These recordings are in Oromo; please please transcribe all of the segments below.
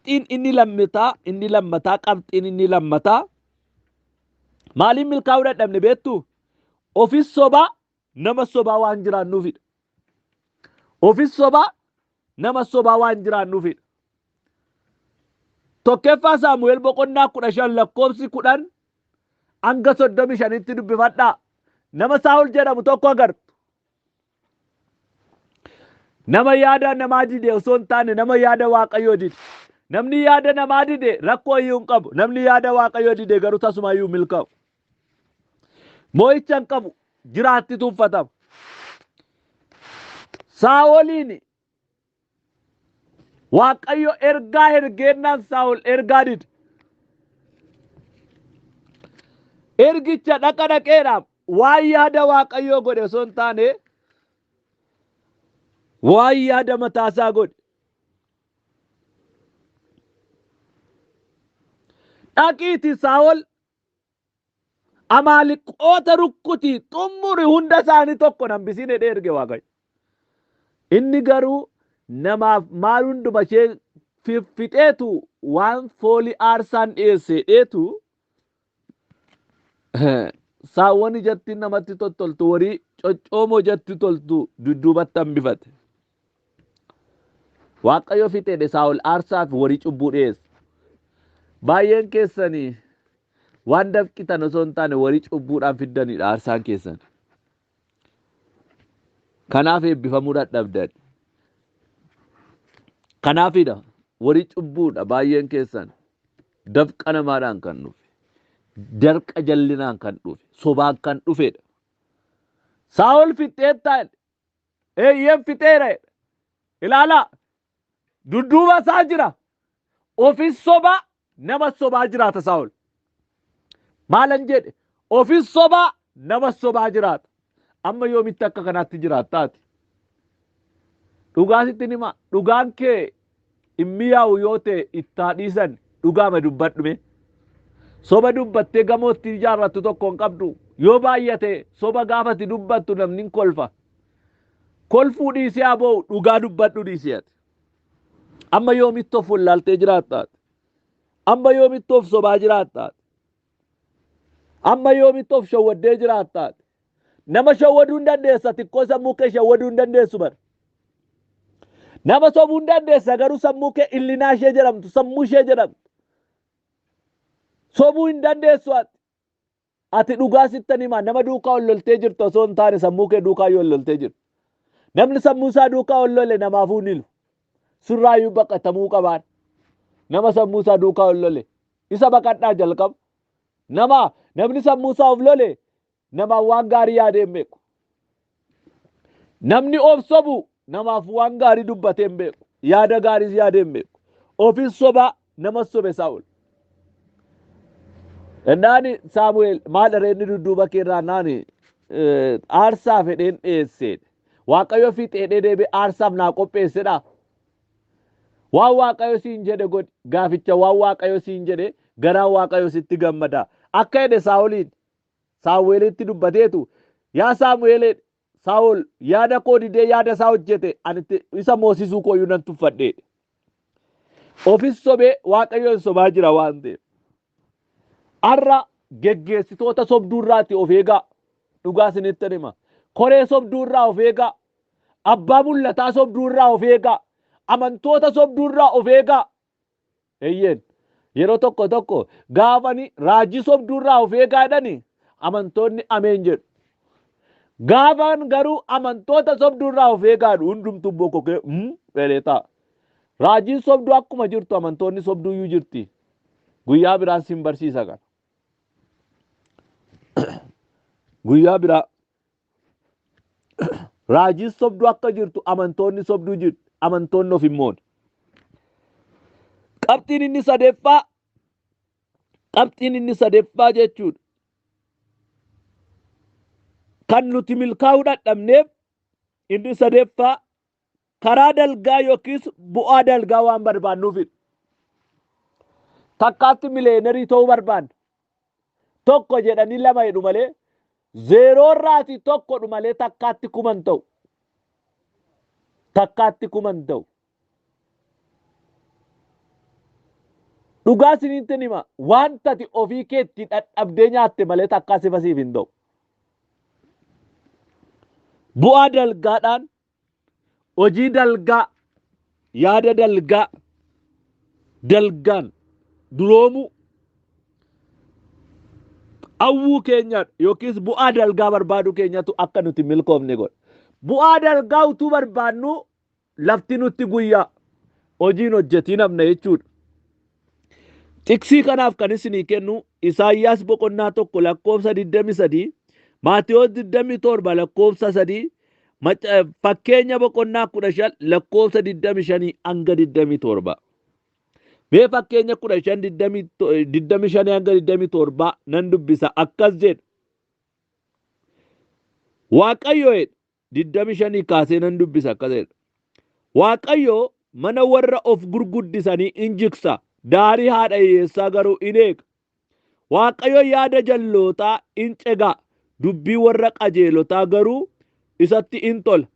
Qabxiin inni lammataa inni lammataa qabxiin inni lammataa maaliin milkaa'uu dadhabne beektu? Ofis sobaa nama sobaa waan jiraannuufidha. Ofis sobaa nama sobaa waan jiraannuufidha. Tokkeeffaa Saamu'eel boqonnaa 15 lakkoofsi 10 hanga 35tti dubbifadhaa. Nama Saa'ol jedhamu tokko agartu. Nama yaada namaa dide osoo hin taane nama yaada Waaqayyoo dide. Namni yaada namaa dide rakkoo iyyuu hin qabu. Namni yaada Waaqayyoo dide garuu tasuma iyyuu milkaa'u. Moo'icha hin qabu. Jiraatti tuffatama. Saa'oliin Waaqayyo ergaa ergeennaan Saa'ol ergaa dide. Ergicha dhaqa dhaqeedhaaf waan yaada Waaqayyoo godhe osoo hin taane waan yaada mataasaa godhe. Dhaqiiti Saa'ol Amaaliqoota rukkutii xummuri hunda isaanii tokko hin hambisiin jedhee erge Waaqayyo. Inni garuu namaaf maal hunduma ishee fiffixeetu waan foolii aarsaan dhiyeesse jedheetu saawwan ijatti namatti tottoltu warii coccoomoo ijatti toltu dudduubatti hambifate. Waaqayyo fixeedhe Saa'ol aarsaa fi warii cubbuu dhiyeesse. Baay'een keessanii Waan dafqitan osoo hin taane warii cubbuudhaan fiddanidha aarsaan keessan. Kanaaf eebbifamuu dadhabdan. Kanaafidha warii cubbuudha baay'een keessan. Dafqa namaadhaan kan dhufe. Darqa jallinaan kan dhufe. Sobaan kan dhufedha. Saa'ol fixxeettaa jedhe. Eeyyeen fixeera jedhe. Ilaalaa dudduuba isaa jira. Ofis sobaa nama sobaa jiraata Saa'ol. Maalan jedhe ofis sobaa nama sobaa jiraata. Amma yoomitti akka kanaatti jiraatta ati? Dhugaa sitti hima. Dhugaan kee hin miyaa'u yoo ta'e ittaa dhiisan dhugaama dubbadhu mee. Soba dubbattee gamoo itti ijaarrattu tokko hin qabdu. Yoo baay'ate soba gaafati dubbattu namni hin kolfa. Kolfuu dhiisee haa boo'u dhugaa dubbadhu dhiisee ati. Amma yoomitti of wallaaltee jiraatta ati? Amma yoomitti of sobaa jiraatta ati? Amma yoomitti of shawwaddee jiraatta ati? Nama shawwaduu hin dandeessa xiqqoo sammuu kee shawwaduu hin dandeessu bara. Nama sobuu hin dandeessa garuu sammuu kee illinaa ishee jedhamtu sammuu ishee jedhamtu. Sobuu hin dandeessu ati. Ati dhugaa sittan himaa nama duukaa ol loltee jirtu osoo hin taane sammuu kee duukaa yoo ol loltee jirtu. Namni sammuu isaa duukaa ol lole namaafuu hin hilu. Sirraayyuu baqatamuu qabaan. Nama sammuu isaa duukaa ol lole. Isa baqadhaa jalqaba. Nama namni sammuu isaa of lole namaaf waan gaarii yaadee hin beeku. Namni of sobu namaaf waan gaarii dubbatee hin beeku. Yaada gaariis yaadee hin beeku. Ofis sobaa nama sobe Saa'ol. Ennaani Saamu'eel maal reenni dudduuba keerraa naani aarsaa fedheen dhiyeessee Waaqayyo fixeedhee deebi'ee aarsaaf naa qopheessedha. Waan Waaqayyo siin jedhe godhi. Gaaficha waan Waaqayyo siin jedhe garaan Waaqayyo sitti gammada. Akka jedhe Saa'oliin Saamu'eelitti dubbateetu yaa Saamu'eel Saa'ol yaada koo didee yaada isaa hojjete ani isa moosisuu kooyyuu nan tuffadhe. Ofis sobee Waaqayyoon sobaa jira waan ta'eef. Har'a geggeessitoota sobduu irraati of eegaa. Dhugaa isinitti hima. Koree sobduu irraa of eegaa. Abbaa mul'ataa sobduu irraa of eegaa. Amantoota sobduu irraa of eegaa. Eeyyeen. Yeroo tokko tokko gaafani raajii sobduu irraa of eegaa jedhani amantoonni ameen jedhu. Gaafan garuu amantoota sobduu irraa of eegaa jedhu hundumtuu bokkokee jedhee ta'a. Raajiin sobduu akkuma jirtu amantoonni sobduu iyyuu jirti. Guyyaa biraan sin barsiisa kana. Guyyaa biraa Raajiin sobduu akka jirtu amantoonni sobduu jirti. Amantoonni of hin moone. Qabxiin inni sadeeffaa qabxiin inni sadeeffaa jechuudha. Kan nuti milkaa'uu dadhabneef inni sadeeffaa karaa dalgaa yookiis bu'aa dalgaa waan barbaannuufidha. Takkaatti miliyeenarii ta'uu barbaanna. Tokko jedhanii lama jedhu malee zeeroo irraatii tokkodhu malee takkaatti kuma hin ta'u. Takkaatti kuma hin ta'u. Dhugaa isinitti hima, wanta ati ofii keetti dadhabdee nyaatte malee takkaa sifa siif hin ta'u. Bu'aa dalgaadhaan, hojii dalgaa, yaada dalgaa, dalgaan duroomuu hawwuu keenya yookiis bu'aa dalgaa barbaaduu keenyatu akka nuti milkoofne godha. Bu'aa dalgaa utuu barbaannu lafti nutti guyyaa hojiin hojjetiin hafna jechuudha. Xiqsii kanaaf kan isinii kennu Isaayyaas boqonnaa 1 lakkoofsa 23, Maatiyoos 27 lakkoofsa 3, Fakkeenya boqonnaa 15 lakkoofsa 25 hanga 27. Mee fakkeenya 15 25 hanga 27 nan dubbisa, akkas jedha. Waaqayyo jedha, 25 kaasee nan dubbisa, akkas jedha. Waaqayyo mana warra of gurguddisanii in jigsa, daarii haadha hiyyeessaa garuu in eega. Waaqayyo yaada jallootaa in cega, dubbii warra qajeelotaa garuu isatti in tola.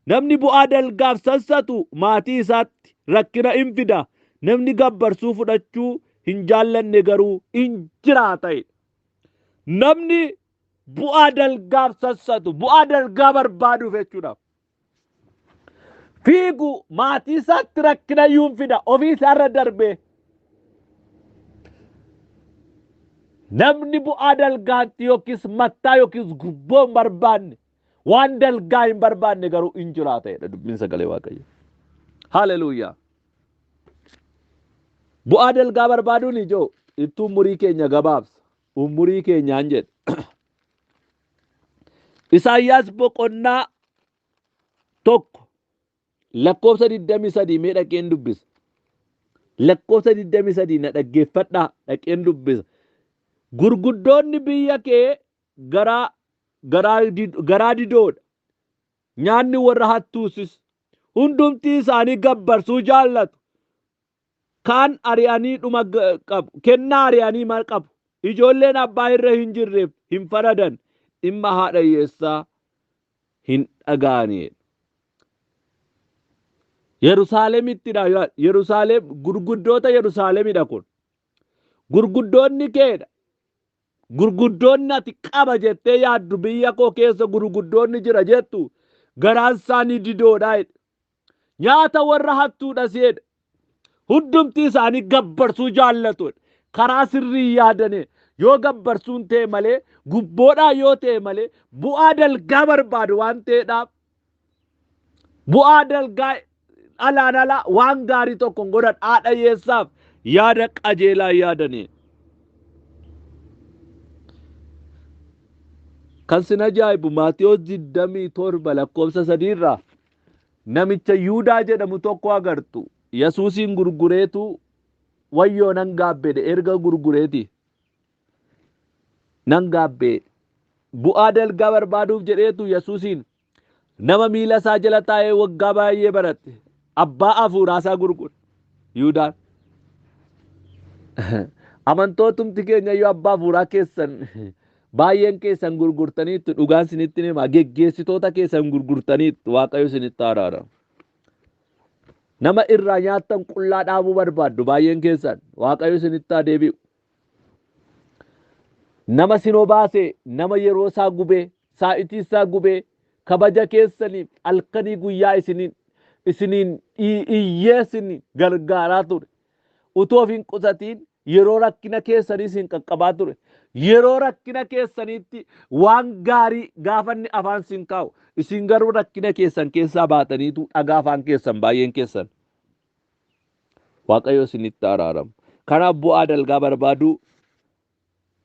Namni bu'aa dalgaaf sassatu maatii isaatti rakkina in fida, namni gabbarsuu fudhachuu hin jaallanne garuu in jiraata. Namni bu'aa dalgaaf sassatu, bu'aa dalgaa barbaaduuf jechuudha, fiigu maatii isaatti rakkina iyyuu hin fida ofii isaarra darbee. Namni bu'aa dalgaatti yookiis mattaa yookiis gubboo hin barbaanne, waan dalgaa hin barbaanne garuu in jiraata jedha dubbiin sagalee Waaqayyo. Haleluuyaa. Bu'aa dalgaa barbaaduun ijoo ittuu umurii keenya gabaabsa. Umurii keenyaan jedha. Isaayyaas boqonnaa 1 lakkoofsa 23 mee dhaqeen dubbisa. Lakkoofsa 23 na dhaggeeffadhaa, dhaqeen dubbisa. Gurguddoonni biyya kee garaa didoodha. Nyaanni warra hattuusis. Hundumtii isaanii gabbarsuu jaallatu. Kaan ari'anii dhuma qabu. Kennaa ari'anii maal qabu? Ijoolleen abbaa irra hin jirreef hin faradan. Dhimma haadha hiyyeessaa hin dhaga'ani. Yerusaalemittidha. Yerusaalem gurguddoota Yerusaalemidha kun. Gurguddoonni keedha. Gurguddoonni ati qaba jettee yaaddu, biyya koo keessa gurguddoonni jira jettu, garaan isaanii didoodha jedhe. Nyaata warra hattuudha jedhe. Hundumti isaanii gabbarsuu jaallatu. Karaa sirrii yaadanii yoo gabbarsuun ta'e malee, gubboodhaa yoo ta'e malee, bu'aa dalgaa barbaadu waan ta'eedhaaf, bu'aa dalgaa alaan alaa waan gaarii tokko hin godhan, haadha hiyyeessaaf yaada qajeelaa yaadanii. Kan sin ajaa'ibu Maatiyoos 27 lakkoofsa 3 irraa namicha Yihudaa jedhamu tokko agartu. Yesuusiin gurgureetu wayyoo nan gaabbedhe, erga gurgureeti. Nan gaabbee. Bu'aa dalgaa barbaaduuf jedheetu Yesuusiin nama miila isaa jala taa'ee waggaa baay'ee barate, abbaa hafuuraa isaa gurgure. Yihudaan. Amantootumti keenya iyyuu abbaa hafuuraa keessan baay'een keessan gurgurtaniittu, dhugaan isinitti hima, geggeessitoota keessan gurgurtaniittu. Waaqayyo isinitti araara. Nama irraa nyaattan qullaa dhaabuu barbaaddu baay'een keessan, Waaqayyo isinitti haa deebi'u. Nama sinoo baase, nama yeroo isaa gubee, saa'itii isaa gubee, kabaja keessaniif halkanii guyyaa isiniin iyyee isin gargaaraa ture. Utuu of hin qusatiin yeroo rakkina keessanii isin qaqqabaa ture. Yeroo rakkina keessaniitti waan gaarii gaafanni afaan isin kaa'u, isin garuu rakkina keessan keessaa baataniitu dhagaa afaan keessan baay'een keessan. Waaqayyo isinitti araaramu. Kanaaf bu'aa dalgaa barbaaduu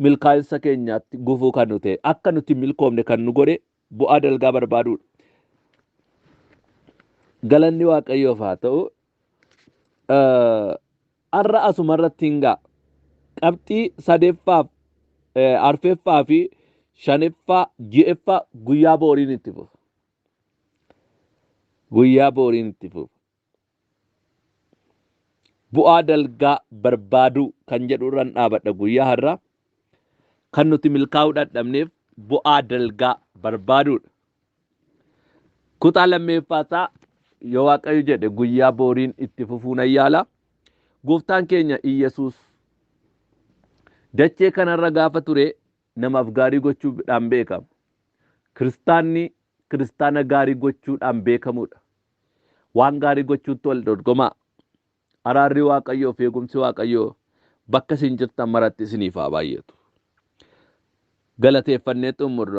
milkaa'insa keenyaatti gufuu kan nu ta'e, akka nuti milkoomne kan nu godhe bu'aa dalgaa barbaaduudha. Galanni Waaqayyoof haa ta'u. Har'a asumarratti hin ga'a. Qabxii sadeffaaf, arfeffaa fi shanaffaa, ji'effaa guyyaa booriin itti fufa. Guyyaa booriin itti fufa. Bu'aa dalgaa barbaaduu kan jedhu irraan dhaabadha guyyaa har'aa. Kan nuti milkaa'uu dadhabneef bu'aa dalgaa barbaaduudha. Kutaa lammeeffaasaa yoo Waaqayyo jedhe guyyaa booriin itti fufuu nan yaala. Gooftaan keenya Iyyasuus dachee kanarra gaafa ture namaaf gaarii gochuudhaan beekama. Kiristaanni kiristaana gaarii gochuudhaan beekamudha. Waan gaarii gochuutti wal dorgomaa. Araarri Waaqayyoo fi eegumsi Waaqayyoo bakka isin jirtan maratti isiniif haa baay'atu. Galateeffannee xumurra.